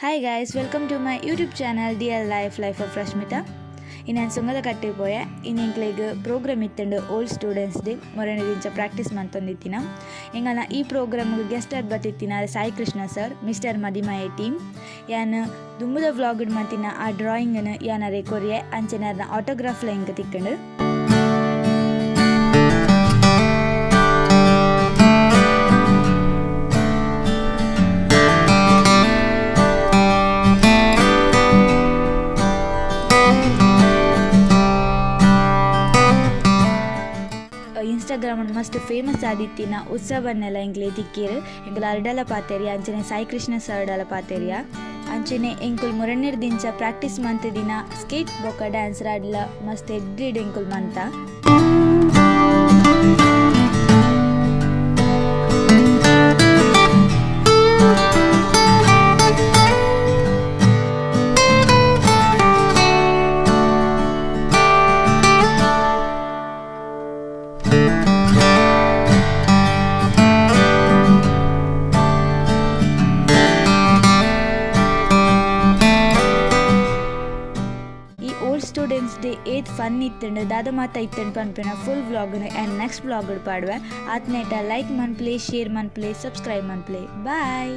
Hi guys, welcome to my YouTube channel Dear Life, Life of Rashmita. ಇನಿ ಸುಂಗದಕಟ್ಟೆ ಪೋಯೆ. ಇನಿ ಎಂಕ್ಲೆಗ್ ಪ್ರೋಗ್ರಾಮ್ ಇತ್ತುಂಡು, ಓಲ್ಡ್ ಸ್ಟೂಡೆಂಟ್ಸ್ ಡೇ. ಮೊರನೆ ದಿಂಚ ಪ್ರಾಕ್ಟೀಸ್ ಮಂತೊಂದಿತ್ತಿನ. ಎಂಗಲ್ನ ಈ ಪ್ರೋಗ್ರಾಮ್ ಗೆಸ್ಟ್ ಆದ್ ಬತ್ತಿತ್ತಿನ Sai Krishna sir, mister Madimaye team. ಯಾನ್ ದುಂಬುದ ವ್ಲಾಗ್ ಮಂತಿನ ಆ ಡ್ರಾಯಿಂಗ್ ಯಾನ್ ಅರೆ ಕೊರಿಯೆ. ಅಂಚನೆ ಅರ್ನ ಆಟೋಗ್ರಾಫ್ ಲ ಎಂಕ್ ತಿಕ್ಕಂಡು. ಇನ್ಸ್ಟಾಗ್ರಾಮ್ ಮಸ್ತ್ ಫೇಮಸ್ ಆದಿತ್ತಿನ ಉತ್ಸವನ್ನೆಲ್ಲ ಎಂಕ್ಲೆ ತಿಕ್ಕೀರು. ಎಂಕುಲು ಅರ್ಡಲ ಪಾತೆರಿಯ, ಅಂಚನೆ ಸಾಯಿ ಕೃಷ್ಣ ಸರ್ಡಲ ಪಾತೆರಿಯ. ಅಂಚನೆ ಎಂಕುಲು ಮುರಣ್ಣೆರ್ ದಿಂಚ ಪ್ರಾಕ್ಟೀಸ್ ಮಂತ್ ದಿನ ಸ್ಕೇಟ್ ಬೊಕ ಡ್ಯಾನ್ಸ್ ರಾಡ್ಲ ಮಸ್ತ್ ಎಡ್ಡೆಡ್ ಎಂಕುಲು ಮಂತ. ಈ ಓಲ್ಡ್ ಸ್ಟೂಡೆಂಟ್ಸ್ ಡೇ ಏತ್ ಫನ್ ಇತ್ತುಂಡು, ದಾದ ಮಾತ ಇತ್ತುಂಡು ಪನ್ಪಿನ full vlog and next vlog ಪಾಡುವೆ. ಆತ್ನೇಟ ಲೈಕ್ ಮನ್ಪ್ಲೆ, ಶೇರ್ ಮನ್ಪ್ಲೆ, ಸಬ್ಸ್ಕ್ರೈಬ್ ಮನ್ಪ್ಲೆ. ಬಾಯ್.